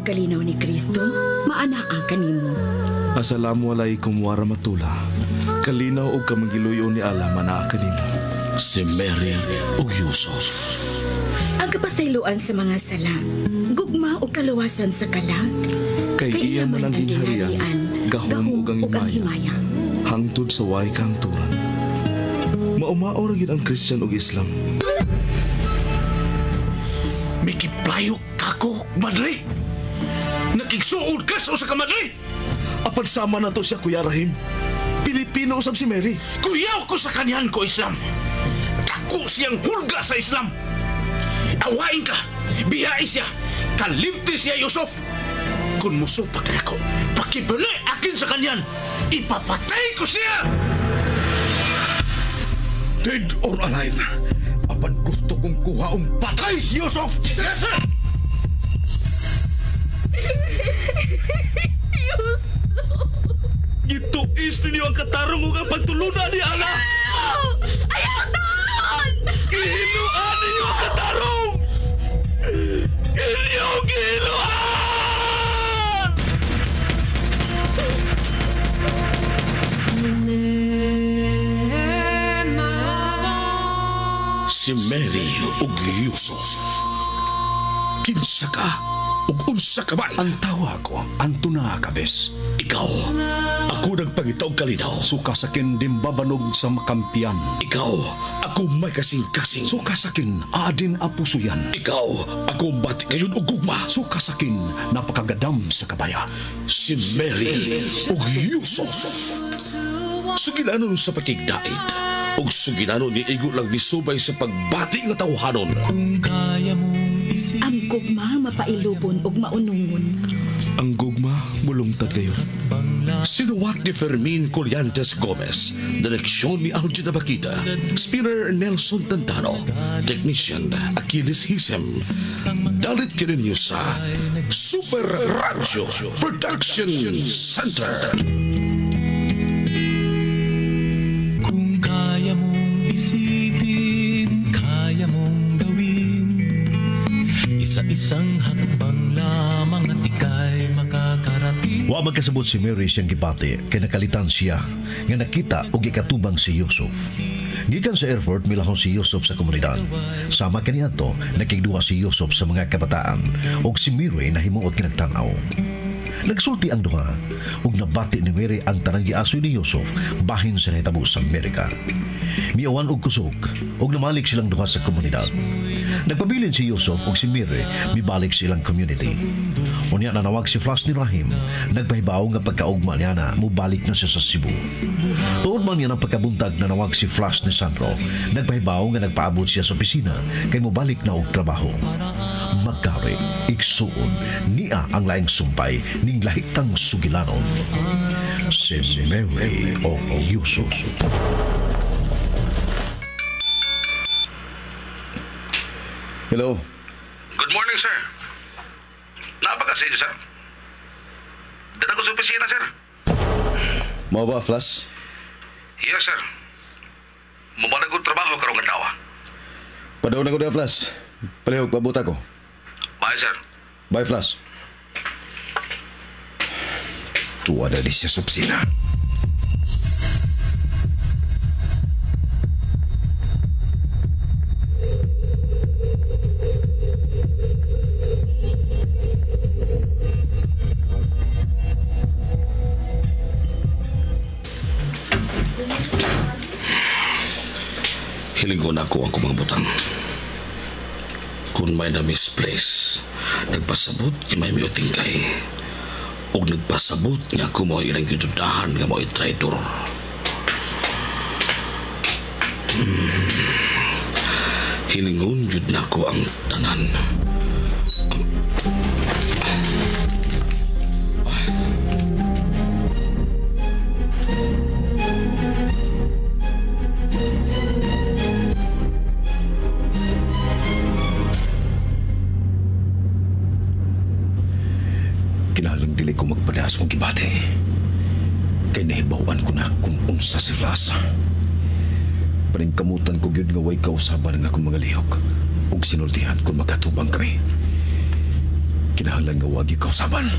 kalinaw ni Kristo, maanaa kanimo. Assalamu alaikum warahmatullah. Kalinaw og kamangiluyo ni Allah manaa kanimo. Si Mary ug Yusuf. Ang kapasayloan sa mga sala, gugma o kaluwasan sa kalag. Kay iya man ang gingharian, gahom ug ang himaya. Hangtod sa way kahangturan. Maumao ra gyud ang Christian ug Islam. Mikiplayo kako, madre. Nakigsuod ka sa usa ka madre. Apan sama na to siya, Kuya Rahim. Pilipino usab si Mary. Kuyaw ko sa kanyan ko, Islam. Dako siyang hulga sa Islam. Awain ka, biyai siya, kalimti siya, Yusuf. Kung musupak na ako, pakibali akin sa kanyan, ipapatay ko siya! Dead or alive, apan gusto kong kuhaong patay si Yusuf! Yes, sir! Yusuf! Gituis ninyo ang katarong ug ang pagtulunan ni Allah! Ayaw taon! Gihinuan ninyo ang katarong! Inyong gihinuan! Si Mary ug Yusuf. Kinsa ka ug unsa ka man? Ang tawa ko, Antona Cabes. Ikaw, ako nagpangita og kalinaw. Suka sakin dimbabanog sa makampiyan. Ikaw, ako may kasing-kasing. Suka sakin adin apusuyan. Ikaw, ako bati ngayon og gugma. Suka sakin napakagadam sa kabaya. Si Mary ug Yusuf. Sugilanon sa pakigdait ug sugilanon ni igo lang misubay sa pagbati nga tawhanon. Ang gugma mapailubon ug maunungon. Ang gugma mulungtad kayo. Sinuwat ni Fermin Collantes Gomez, direksyon ni Algin Abakita, spinner Nelson Tantano, technician Achilles Hisem. Dalit kininyo sa Super Radio Production Center. Kung kaya mong isipin, kaya mong gawin. Isa-isang hakbang lamang at ika'y makakarating. Wa magkasabot si Mary siyang gibati kay nakalitan siya nga nakita og gikatubang si Yusuf. Gikan sa airport milahon si Yusuf sa komunidad. Sama kaniadto nakigduwa si Yusuf sa mga kabataan og si Mary nahimuot nga nagtan-aw. Nagsulti ang duha ug nabati ni Mary ang tanang giasoy ni Yusuf bahin sa nahitabo sa Amerika. Miuwan og kusog ug namalik silang duha sa komunidad. Nagpabilin si Yusuf ug si Mary mibalik sa ilang community. Unya nanawag si Flash ni Rahim, nagpahibaw nga pagkaugma niya na mubalik na siya sa Cebu. Tuod man niya ng pagkabuntag nanawag si Flash ni Sandro, nagpahibaw nga nagpaabot siya sa opisina kay mubalik na og trabaho. Magkari, igsuon, niya ang laing sumpay ning lahitang sugilanon. Si Mary o Yusuf. Hello. Good morning, sir. Napaka sa inyo, sir. Dala ko sa opisina, sir. Mao ba, Flash? Yes, sir. Mubalag ko trabaho karong adlaw. Padaw na ko na, Flash. Palihog, pabuta ko. Bye, sir. Bye, Flash. Tuwa na di siya sa opisina. Hiling ko na ako ang kumang butang. Kung may na-misplace, nagpasabot kay may miutingkay. Og nagpasabot nga ako mo ilang gidudahan nga mo'y traitor. Hilingon jud nako ang tanan. Kinahanglang dili ko magpadas kung gibati. Kay nahibaw-an ko na kung unsa si Flash. Paningkamutan ko gyud nga way kausaban ang akong mga lihok ug sinultihan kung magkatubang kami. Kinahanglan nga wagi kausaban.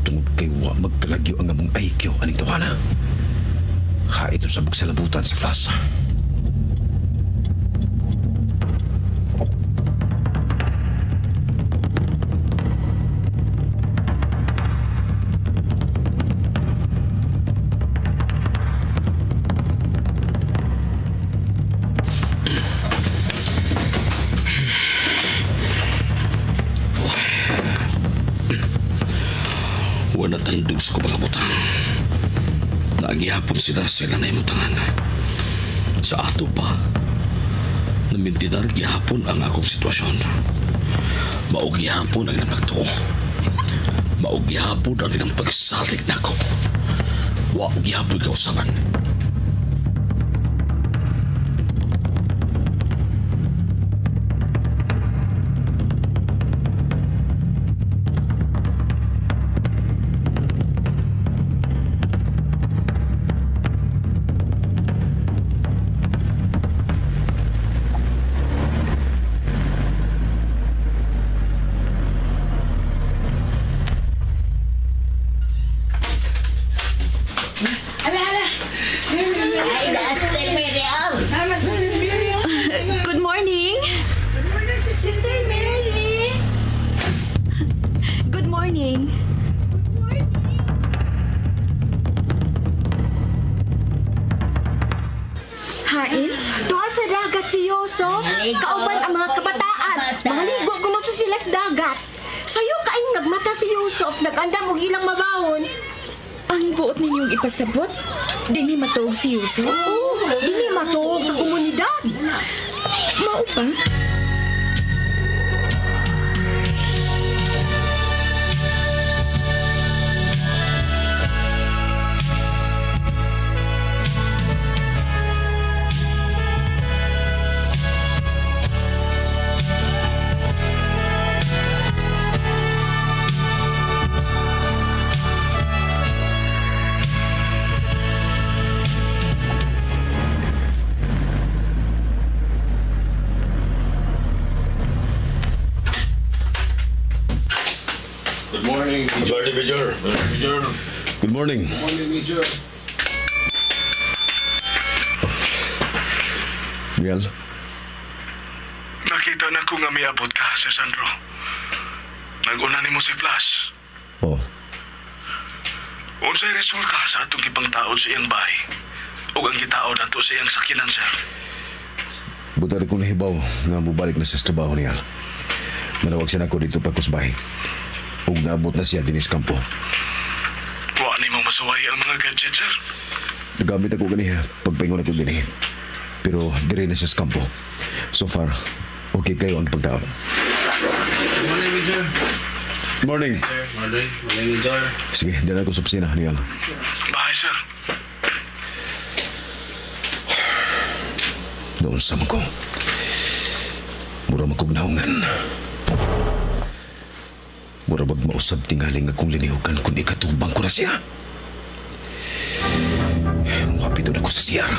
Tungod kay wa magkalagyo ang among IQ aning tawana. Ha ito sa bugsalabutan si Flash. Wala tandog sa mga butang. Naagihapon sila sa ilang naimutangan. Sa ato pa, namintidar gihapon ang akong sitwasyon. Mao gihapon ang ilang pagtuo. Mao gihapon ang ilang pagsalig nako. Wa gihapon kausaban. Good morning. Good morning, Sister Mary. Good morning. Good morning. Hain, Tuwa sa dagat si Yusuf. Kauban ang mga kabataan. Mga ligo kuno to sila sa dagat. Sayo kaayong nagmata si Yusuf, nagandam og ilang mabawon. Ang buot ninyong ipasabot, dini matuog si Yusuf? Oo, dili matuog sa komunidad. Mao pa? Good morning, Major. Major. Major. Good morning. Good morning, Major. Miguel? Nakita na ko nga miabot ka, Sir Sandro. Nag-una nimo si Flash. Oh. Unsay resulta sa atong gipangtaod sa iyang bahay ug ang gitaod ato sa iyang sakinan, sir? Buta rin kong nahibaw nga mubalik na siya sa trabaho niya. Manawag siya nako dito pagkusbay. Ug naabot na siya dinis kampo. Wa nimo masuway ang mga gadget, sir. Nagamit ako ganiha pagpaingon ako dinhi. Pero dire na siya sa kampo. So far, okay kayo ang pagtaon. Good morning, Major. Morning. Sir, morning. Morning, Major. Sige, dala ko sa opisina, Niel. Bye, sir. Noon sa ko. Mura makugnaungan. Mura bag mausab tingali nga kung linihukan kung ikatubang ko na siya. Muhapito na ko sa CR.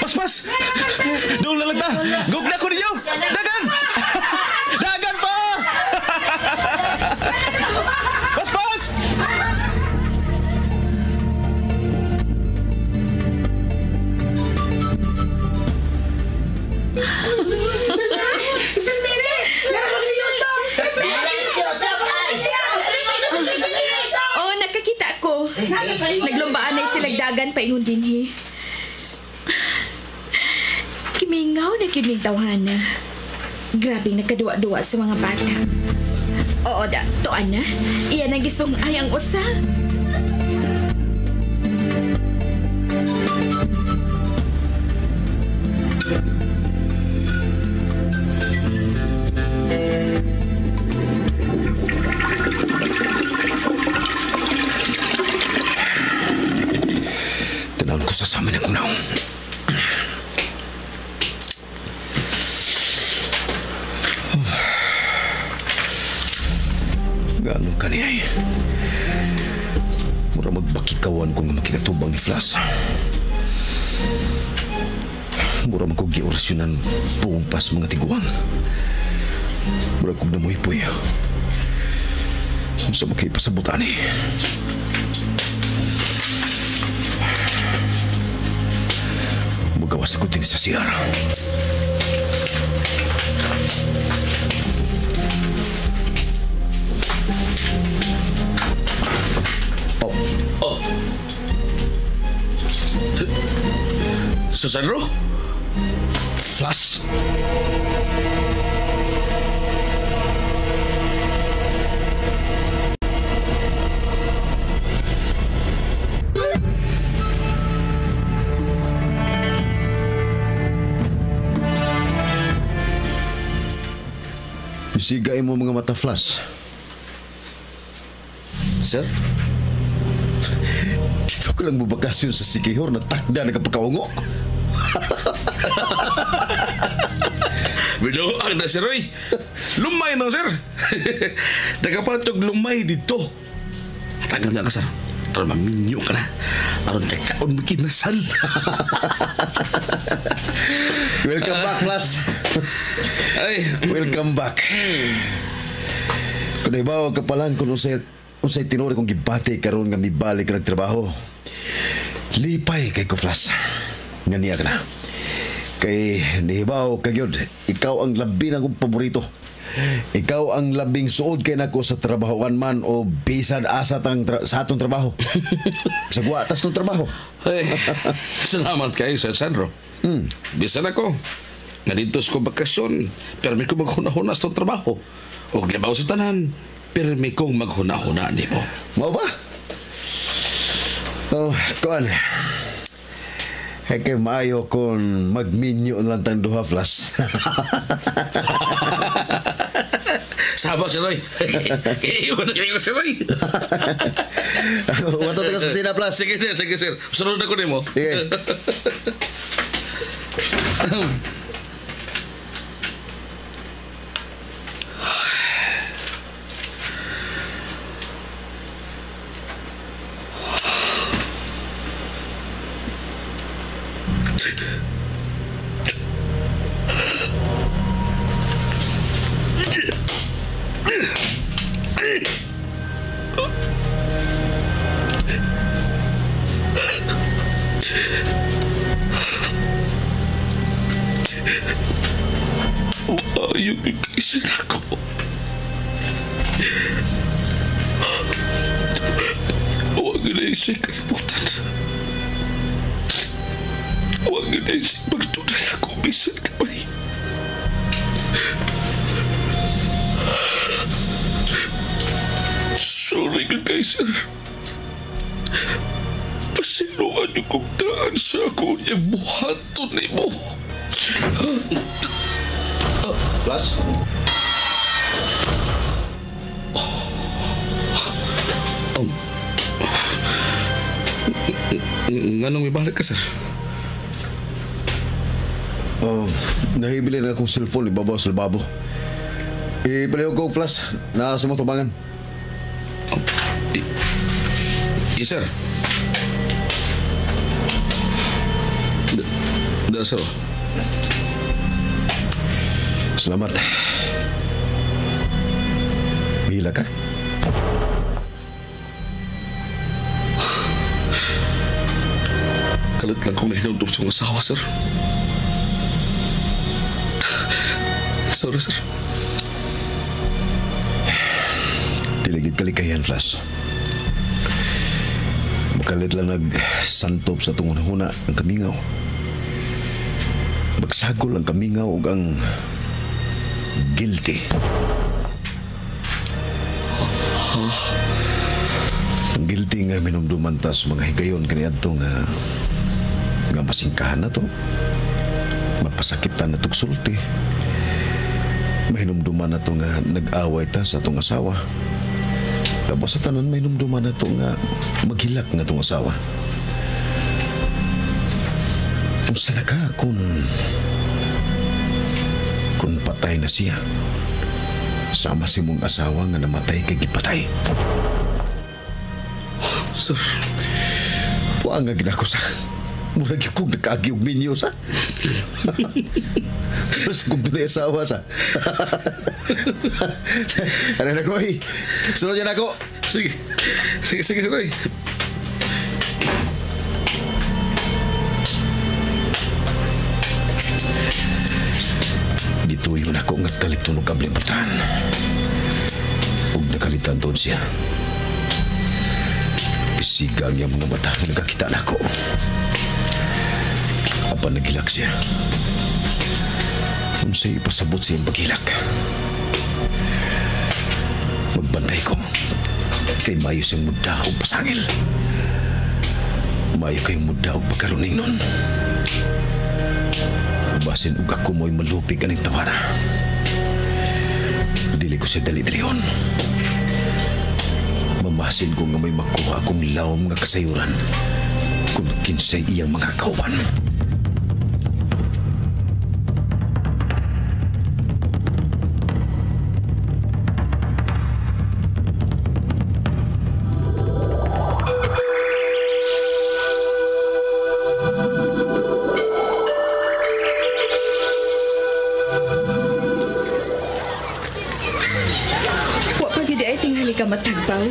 Paspas! Doon lang ta! Gugna ko ninyo! Dagan! Dagan pa! Paspas! Sister Mary! Nara si Yusuf! Oh, nakakita ko. Naglumbaan na sila dagan paingon dinhi. Kimingaw na gyud ning tawhana. Grabing nagkaduwa-duwa sa mga bata. Oo da, tuan na. Iyan ang gisong ay ang usa. Tanawon ko sa samin akong naong. Gano'n ka niya eh. Mura magbakikawan kung makikatubang ni Flash. Mura magkugiorasyonan buong pas mga tiguang. Mura kong namuhipoy. Sa makipasabutan eh. Magawas ako din sa CR. Oh. Oh. Sir Sandro? Flash? Sigain mo mga mata, Flash. Sir? Dito ko lang mabakasyon sa Sikihor na takda na kapagkaungo. Binuang na, sir, oy. Lumay no, sir. Nagkapalatog lumay dito. Tagal nga ka, sir. Aron maminyo ka na. Aron kakaon mo kinasal. Welcome back, Flash. Ay. Welcome back. Kung ibaw ka pa lang kung unsay tinuod kong gibati karon nga mibalik ka nagtrabaho. Lipay kay ko, Flash. Nga niya ka na. Kay nihibaw ka gyud, ikaw ang labi na kong paborito. Ikaw ang labing suod kay nako sa trabahoan man o bisan asa tang sa atong trabaho. Sa guwatas tong trabaho. Ay, salamat kay Sir Sandro. Bisan ako. Nandito ko bakasyon, pero may ko maghuna-huna sa tong trabaho. Og libaw sa tanan, pero may kong maghuna-huna nimo. Mao ba? Oh, kuan. Heke maayo kung magminyo lang tang duha, Flash. Sama si Roy. Iwan na kayo si Roy. Wato tagas sa sina, Flash. Sige, sir. Sige, sir. Sunod na ko nimo. Sige. Ayaw kaysa ako. Huwag na isip kalimutan. Huwag na isip magtunay ako bisan kamay. Sorry ka kay sir. Pasiluan niyo kong daan sa ako niyang buhaton ni mo. Flash? Nganong may balik ka, sir? Oh, nahibili na akong cellphone ibabaw sa lababo. Ipalihog ko, Flash. Nasa mo tubangan. Oh, yes, sir. Da, sir. Salamat. Mahila ka? Kalit lang kong nahinumdum sa asawa, sir. Sorry, sir. Diligid kalikayan, Flash. Makalit lang nagsantop sa itong huna ang kamingaw. Magsagol ang kamingaw ug ang guilty. Ang guilty nga minumduman ta sa mga higayon kaniadto nga masingkahan na to. Mapasakitan na tog sulti. Mahinumduman na to nga nag-away ta sa atong asawa. Tapos sa tanan, mahinumduman na to nga maghilak nga atong asawa. Unsa na ka kung patay na siya? Sama si mong asawa nga namatay kay gipatay. Sir, wa nga ginako sa. Murag yung kong nagkaagi og minyo sa. Murag sa kong dunay asawa sa. Ano na ko eh. Sunod yan ako. Sige. Sige, sige, sir. Gituyo na ko nga kaliton og kablimutan. Ug nakalitan doon siya. Isiga ang iyang mga mata nga nagkakita na ako. Apan nagilak siya. Unsay ipasabot sa iyang paghilak. Magbantay ko. Kay mayo siyang mudda og pasangil. Mayo kayong mudda og pagkaruning nun. Basin og ako mo'y malupig aning tawara. Dili ko siya dali-dalihon. Mamasin ko nga may makuha akong lawom nga kasayuran kung kinsay iyang mga kauban. Wa pa gid ay tingali ka matagbaw.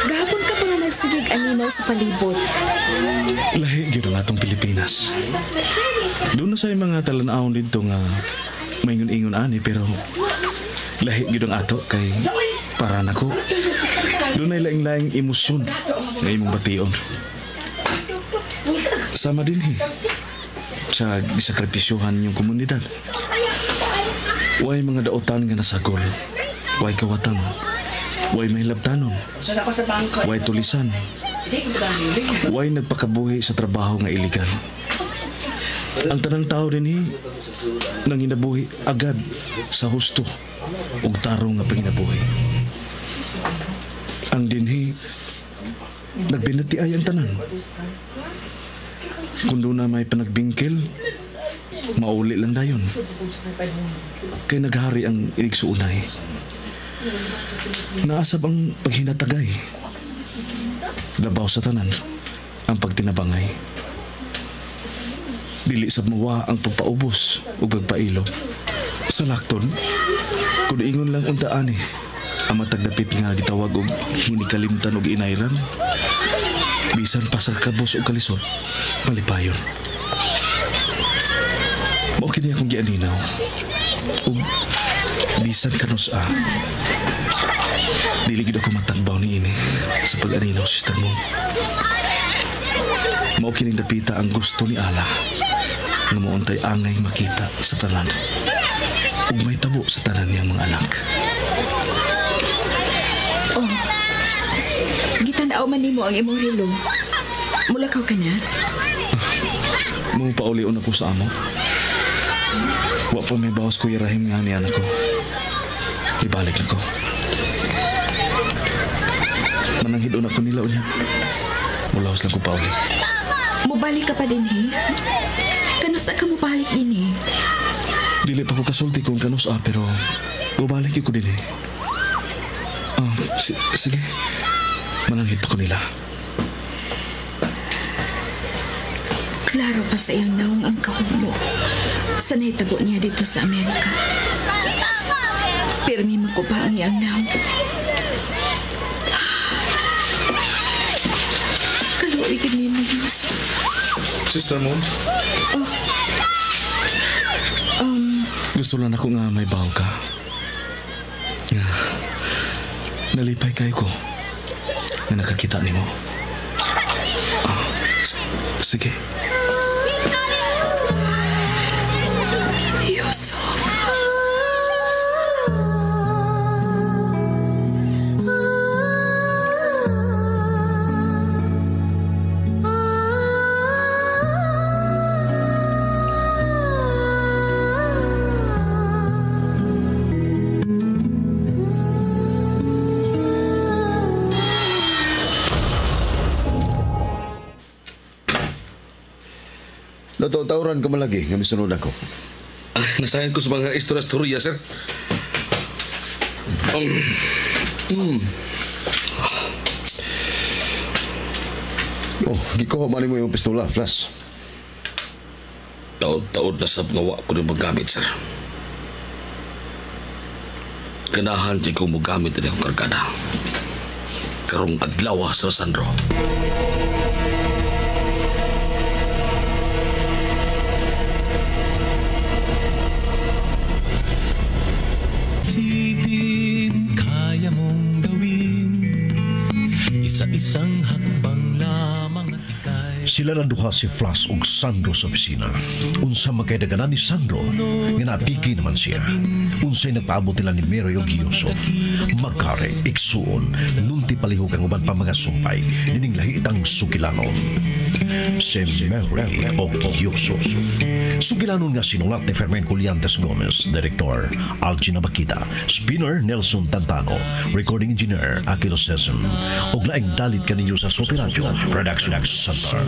Gahapon ka pa nga nagsigig aninaw sa palibot. Lahi gyud ang atong Pilipinas. Doon na sa mga talan-awon dito nga maingon-ingon ani pero lahi gyud ang ato kay para nako. Doon ay laing-laing emosyon nga imong bation. Sama din eh. Sa sakripisyuhan yung komunidad. Way mga daotan nga nasagol. Way kawatan. Way mahilabtanon. Way tulisan. Way nagpakabuhi sa trabaho nga iligal. Ang tanang tao din eh, nanginabuhi agad sa husto ug tarong nga panginabuhi. Ang dinhi nagbinati ay ang tanan. Kung doon na may panagbingkil, mauli lang dayon. Kay naghari ang inigsuunay. Naasab ang paghinatagay. Labaw sa tanan ang pagtinabangay. Dili sab mawa ang pagpaubos ug pagpailo. Sa lakton, kun ingon lang unta ani, ang matag dapit nga gitawag og hinikalimtan og inayran, bisan pa sa kabos og kalisod, malipayon. Mao kini akong gianinaw. Ug bisan kanus-a, dili gid ako matagbaw niini sa pag-aninaw, Sister Moon. Mao kining dapita ang gusto ni Allah nga moontay angay makita sa tanan ug may tabo sa tanan niyang mga anak. Oh, gitan-aw man nimo ang imong relo. Mulakaw ka na? Mo paulion ako sa amo. Wa pa may bawas Kuya Rahim nga ni anak ko. Ibalik na ko. Mananghidon ako nila unya. Mulahos lang ko pauli. Mubalik ka pa din, he? Kanusa ka mubalik din, eh? Dili pa ko kasulti kung kanusa, pero mubalik ko din, eh. Sige. Mananghid pa ko nila. Klaro pa sa iyang naong ang kahugno. Sa nahitabo niya dito sa Amerika. Pirmi makuba ang iyang naong. Kaluoy gid nimo, Yusuf. Sister Moon? Oh. Gusto lang ako nga may baw ka. Nga, nalipay kayo ko na nakakita nimo. Sige. Yusuf. Natawtawran ka malagi nga misunod ako. Nasayan ko sa mga istorya-istorya, sir. Oh, gikuha man mo yung pistola, Flash. Taod-taod na sab nga wa ko ni magamit, sir. Ganahan di ko mogamit ani akong kargada. Karong adlaw, Sir Sandro. Isipin, kaya mong gawin. Isa-isang hakbang lamang at ika'y Sila lang duha si Flash ug Sandro sa opisina. Unsa makay daganan ni Sandro nga naapiki naman siya. Unsay nagpaabot nila ni Mary ug Yusuf. Magkare, igsuon, nunti palihog ang uban pa mga sumpay nining lahitang sugilanon. Si Mary ug Yusuf. Sugilanon nga sinulat ni Fermin Collantes Gomez, Director Algina Bakita, Spinner Nelson Tantano, Recording Engineer Akilo Sesam, ug laing dalit kaninyo sa Sopi Radio Production Center.